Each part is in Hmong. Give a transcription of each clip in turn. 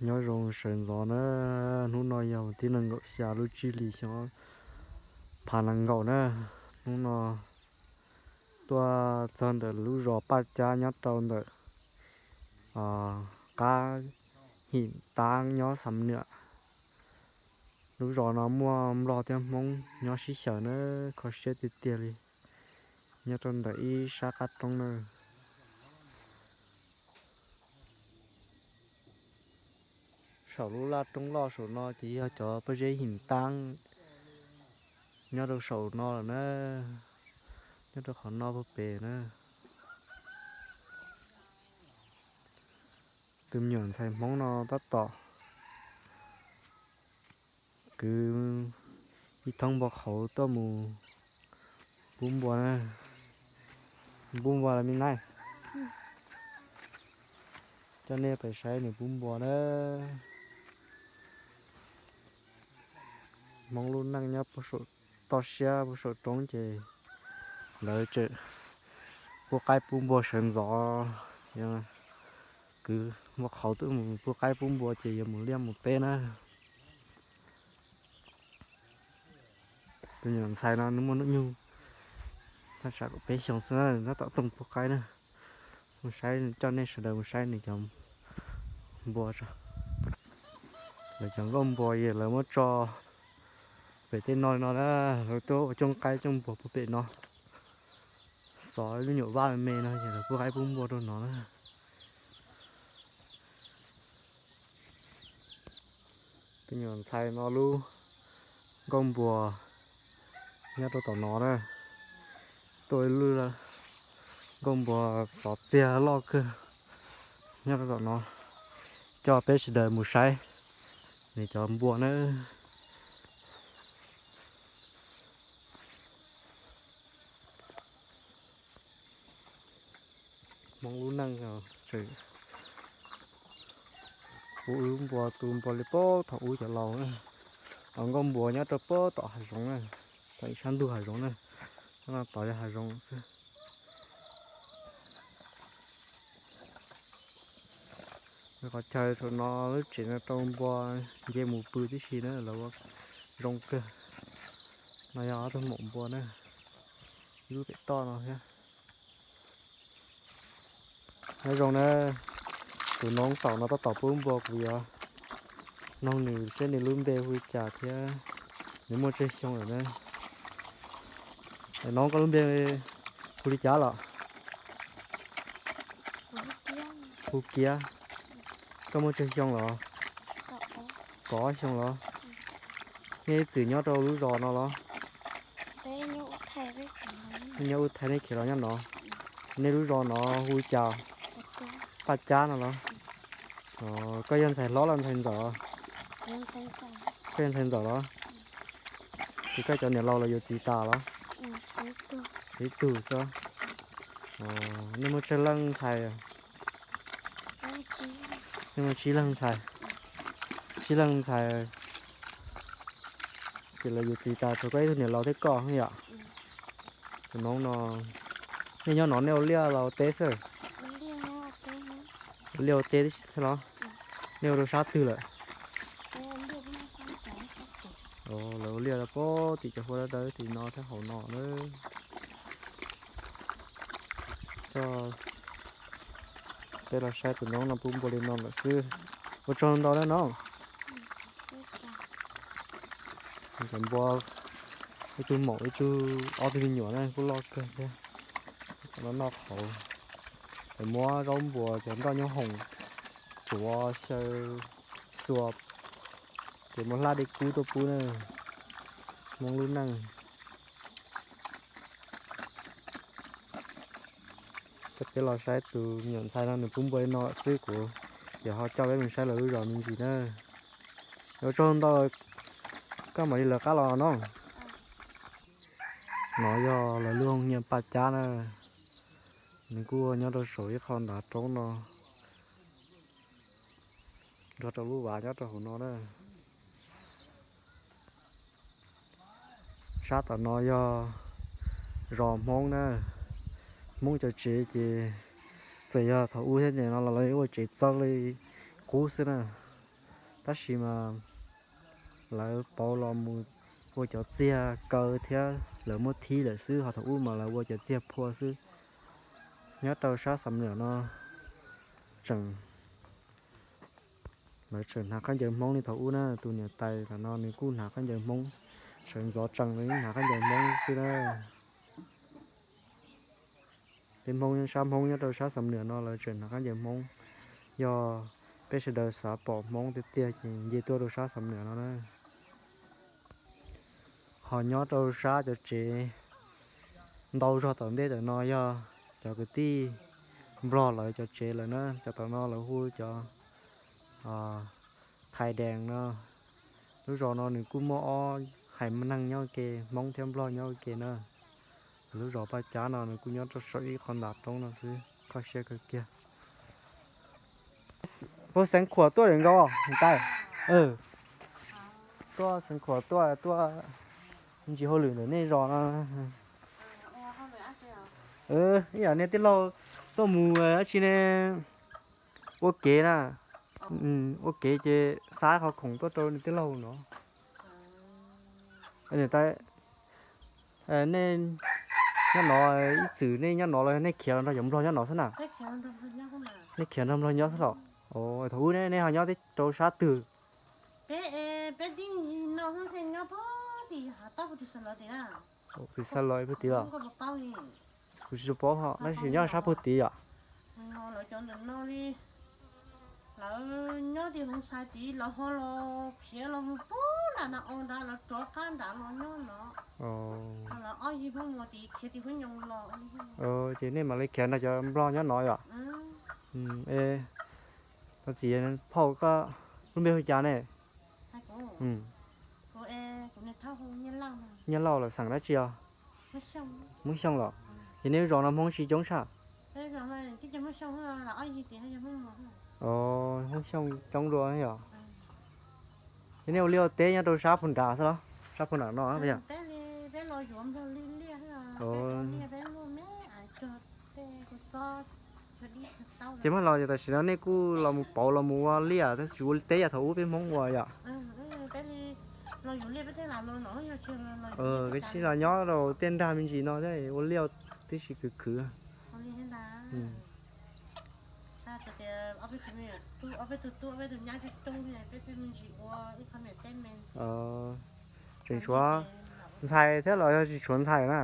Nyob zoo sawv ntxov na, hnub no yog tib nees nkaum xya lub tsib hlis xyoo phav nees nkaum na. Hnub no tuaj txog ntawm lub zos Paj Cab nyob rau ntawm qab Him Tab nyob Xam Nuam. Lub zos no muaj Nplog thiab Hmoob nyob sib xyaw na, kho siab tiag tiag li. Nyob rau ntawm ib sab qab roob na. Saum lub laj roob loj saum no ces yog cov pob zeb Him Tab nyob rau saum no lawm na, nyob rau qhov no puag pem na. Tus me nyuam ntxhais Hmoob no tab tom kwv ib thoob npua qhauv tuaj mus pub npua na. Pub npua los me nai, coj nej pais saib nws pub npua na. Hmoob lub neej nyob puag saum toj siab puag saum roob ces lawv tseem pub qaib pub npua sawv ntxov, kwv npua qhauv tuaj mus pub qaib pub npua ces yuav mus liaj mus teb na. Tus me nyuam ntxhais no nws muaj hnub nyoog thaj tsam kaum peb xyoos xwb na, tab tom tuaj pub qaib na. Mus saib, coj nej sawv daws mus saib nws cov npua tso. Lawv cov nkauj npua es lawv muab tso pem tej no no na, lawv tuaj ua cooj qaib cooj npua puag pem no. Xov ib lub nyuam vaj me me no ces lawv pub qaib pub npua rau no na. Tus me nyuam ntxhais no lub nkauj npua nyob rau tom no na. Tuaj ib lub nkauj npua xov txiag loj kawg nyob rau tom no. Coj peb sawv daws mus saib nws cov npua na. Hmoob lub neej tseem hu wb npua tu npua li puag thaum ub cov laus na. Nkauj npua nyob rau puag tom hav zoov na, tom ib sab ntug hav zoov na, sab no tod yog hav zoov xwb. Qhov chaw saum no lub tsev no rau npua nce mus pw tib si na, lawv ua zoo kawg. No yog ob tug maum npua na, ib lub pem toj no thiab. Nyob zoo na, tus noob saum no tab tom pub npua, kuv yuav noog nws seb nws lub npe hu li cas thiab nws muaj tsawg xyoo lawm na. Noob, koj lub npe hu li cas los? Hu Kiab. Koj muaj tsawg xyoo los? Kaum ob xyoo los? Nej ib txwm nyob rau lub zos no los? Nej nyob Ub Thaij, nej khiav los nyob no. Nej lub zos no hu li cas? Paj Cab no los? Koj yog ntxhais hlob los ntxhais ntxawm? Koj yog ntxhais ntxawm los? Ces koj cov niam laus los yuav txiv tas los? Ib tug xwb. Nej muaj tsawg leej ntxhais? Nej muaj tsib leej ntxhais. Tsib leej ntxhais. Ces lawv yuav txiv tas tshuav koj ib tug niam laus thiab koj yom? Tus noob no, nej nyob no nej ua liaj los ua teb xwb? Ua liaj ua teb thiab los? Nej ua rau sab twg lawm? Lawv ua liaj rau puag tim cov hua dawb dawb tim no thiab hauv no na. Coj peb los saib tus noob no pub npua li no lawm xwb. Ua tsaug ntau na noob. Cov npua, ib tug maum ib tug, ob tug me nyuam na kuj loj kawg thiab. Cov no noj qhauv, cov muab zaub npua cov nroj nyob hoom tsuav xyaw xuas, ces muab hlab dej kub tuaj pub na. Hmoob lub neej. Coj peb los saib tus me nyuam ntxhais no nws pub npua li no lawm xwb, kuv yuav ho coj peb mus saib lawv lub zos me ntsis na. Ua tsaug ntau, koj mam li lawv qab los no. No yog lawv lub hoos nyiaj Paj Cab na, nws kuj nyob rau saum ib qho ntav roob no, nrog rau lub vaj nyob rau hauv no na. Sab tom no yog zos Hmoob na. Hmoob cov tsev ces txawm yog thaum ub thiab ces no los lawv ua tsev txawb li qub xwb na. Tab sis mas lawv pauv los mus ua cov txiag kaw thiab lawv muab thib lawm xwb, ho thaum ub mas lawv ua cov txiag phua xwb. Nyob rau sab Xam Nuam no tseem, lawv tseem hnav khaub ncaws Hmoob li thaum ub na, tus niam tais tam no nws kuj hnav khaub ncaws Hmoob, sawv ntxov tsees nws hnav khaub ncaws Hmoob xwb na. Peb Hmoob, sab Hmoob nyob rau sab Xam Nuam no lawv tseem hnav khaub ncaws Hmoob, yog peb sawv daws xav pom Hmoob tiag tiag ces nce tuaj rau sab Xam Nuam no na. Ho nyob rau sab cov tsev ntau zog tom ntej tam no yog cov kwv tij Nplog lawv cov tsev lawm na, cov tom no lawv hu cov Thais Dees no. Lub zos no nws kuj muaj ob haiv neeg nyob ua ke, Hmoob thiab Nplog nyob ua ke na. Lub zos Paj Cab no nws kuj nyob rau saum ib qho ntas roob no xwb, kho siab kawg kiag. Puas xeev khuam tuaj lawm nkaus tais? Tuaj xeev khuam tuaj, tuaj ntsis hauj lwm ntawm nej zos no. Ib yam nej tij laug tuaj mus dab tsi ne? Ua kev na, ua kev ces xa qhov khoom tuaj rau nej tij laug no. Nej nyob no, ib txwm nej nyob no los nej khiav los nrog cov Nplog nyob no xwb na? Nej khiav nrog Nplog nyob xwb los? Thaum ub nej ho nyob rau sab twg? Peb, peb tib no thiaj nyob pog tim hav toj pug tim Xa Los tim na. Tim Xa Los pug tid los? Kuv tsis paub ho, tab sis nyob sab pug tid yom? Lawv cov ntawm no li, lawv nyob tim Hoo Xais tid, lawv ho los khiav los mus pug nram na, o nrad lawv rov qab nrad los nyob no. Lawv ob yig Hmoob Muas tid khiav tim Hub Nyoos los. Ces nej mam li khiav nrog cov Nplog nyob no yom? Txiv phauj, koj lub npe hu cas ne? Nyiaj Lauj lawm, xeem dab tsi os? Hmoob Xyooj los? Ces nej lub zos no Hmoob tsis coob tshaj? Hmoob Xyooj coob dua yom. Ces nej ua liaj ua teb nyob rau sab pug nrad xwb los? Sab pug nram no yom? Ces muab los ces tam sim no nej kuj los mus pauv los mus ua liaj tab sis ua teb yam thaum ub peb Hmoob ua yom? Peb tsis los nyob rau tej nrag me ntsis no thiab ua liaj tib si khwv khwv. Tseem tshuav ntxhais thiab los yog tsis tshuav ntxhais na?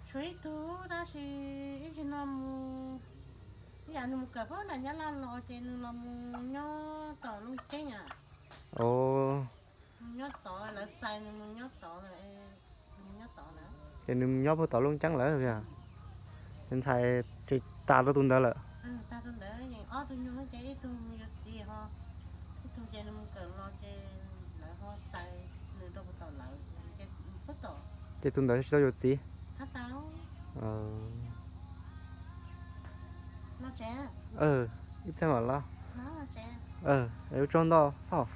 Tshuav ib tug tab sis ib ntsis no mus, ib yam nws mus kawm puag nram Nyab Laj los ces nws los mus nyob tom Looj Ceeb a. Nyob tod, lawv txais nws mus nyob tod lawm, nws mus nyob tod lawm. Ces nws mus nyob puag tom Looj Ceeb lawm. Ntxhais ces tas rau tus ntawd lawm. Tas rau tus ntawd, yeej ob tug nyuag ces ib tug mus yuav txiv ho, ib tug ces nws mus kawm los ces lawv ho txais nws rau puag tom lawv. Ces tus ntawd tsis tau yuav txiv. Ib pliag mam los. Ua tsaug ntau Phauj.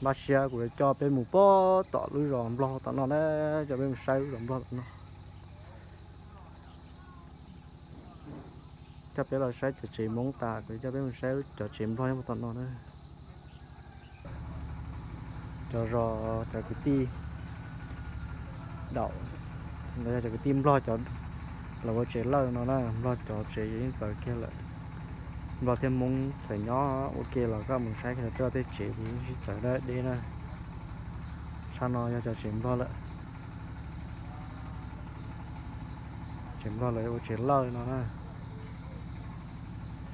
Npaj siab kuv yuav coj peb mus puag tom lub zos Nplog tom no na, coj peb mus saib lub zos Nplog tom no. Coj peb los saib cov tsev Hmoob tas kuv yuav coj peb mus saib cov tsev Nplog nyob puag tom no na. Cov zos, cov kwv tij daum, los yog cov kwv tij Nplog cov los ua tsev lawj no na, Nplog cov tsev yeej txawv kiag lawm. Nplog thiab Hmoob txawm nyob ua ke los koj mus saib kiag tej tsev ces yeej sib txawv dab deb na. Sab no yog cov tsev Nplog lawm. Tsev Nplog lawv ua tsev lawj no na.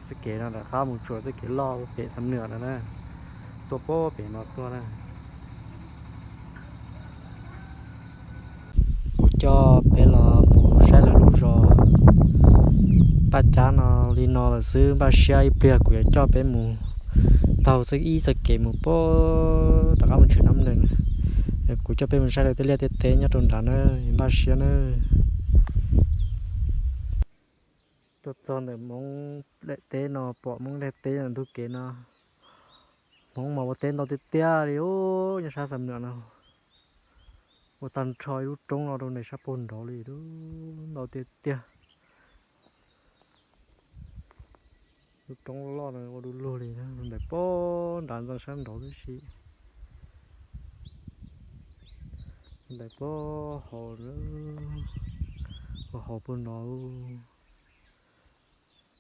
Txoj kev no rov qab mus tsuas txoj kev loj pem Xam Nuam no na, tuaj puag pem no tuaj na. Kuv coj peb los mus saib lawv lub zos Paj Cab no li no lawm xwb, npaj siab ib pliag kuv yuav coj peb mus taug ib txoj kev mus puag tom qab mus tshwm Nab Nplees na. Kuv coj peb mus saib lawv tej liaj tej teb nyob rau nrad na, npaj siab na. Tuaj txog ntawm Hmoob daim teb no, pom Hmoob daim teb ntug kev no. Hmoob mas ua teb ntau tiag tiag li, nyob sab Xam Nuam no. Ua tag nrho ib lub roob no rau nram sab pag nraud li, ntau tiag tiag. Lub roob loj no ua du lug li, ntawm puag nrad ntxeev sab nraud tib si, ntawm puag hauv, puag hauv puag no,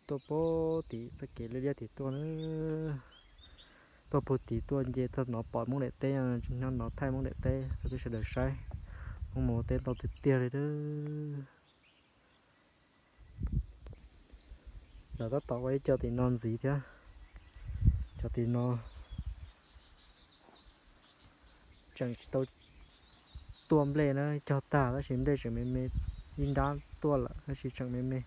tuaj puag tim txoj kev liab liab tim tuaj na, tuaj puag tim tuaj nce txog no pom Hmoob daim teb, nyob no thaij Hmoob daim teb rau peb sawv daws saib, Hmoob mus ua teb ntau tiag tiag li. Lawv tab tom ua ib co tim no ntxiv thiab, cov tim no tseem tsis tau tuaj nplej na, cog tag tab sis nplej tseem me me, ib nrab tuaj lawm tab sis tseem me me.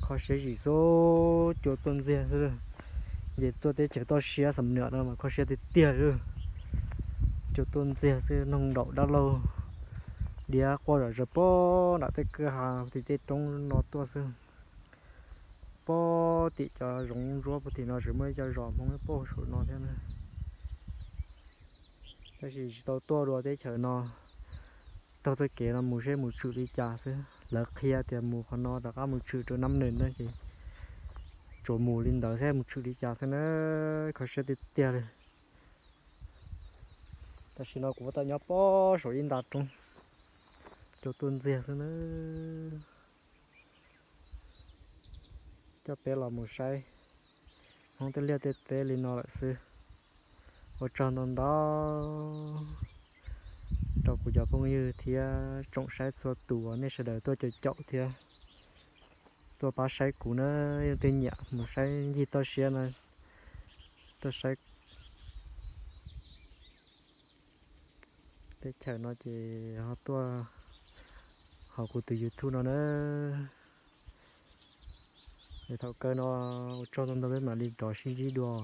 Kho siab zim xwb, cua tuaj ntxiag xwb. Ces tuaj teb chaws toj siab Xam Nuam no mas kho siab tiag tiag li. Cua tuaj ntxiag xwb, noog nraum dab laug diav quaj zom zaws puag nram tej kwj ha tim tej roob no tuaj xwb. Puag tim cov zoov ntsuab puag tim no tseem muaj ib co zos Hmoob puag saum no thiab na. Tab sis tsis tau tuaj dua teb chaws no, taug txoj kev no mus seb mus tshwm li cas xwb. Lawv qhia tias mus qhov no rov qab mus tshwm rau Nab Nees na ces tsuas mus li ntawd seb mus tshwm li cas xwb na. Kho siab tiag tiag li. Tam sim no kuv tab tom nyob puag saum ib nta roob, cua tuaj ntxiag xwb na. Coj peb los mus saib Hmoob tej liaj tej teb li no lawm xwb. Ua tsaug ntau ntau rau kuv cov phooj ywg thiab tsoom saib txhua tus uas nej sawv daws tuaj caum caum thiab tuaj pab saib kuv na. Yog leej twg nyiam mus saib ncig toj siab no, tuaj saib teb chaws no ces ho tuaj hauv kuv tus YouTube no na. Es thaum kawg no ua tsaug ntau ntau, peb mam li rov sib ntsib dua.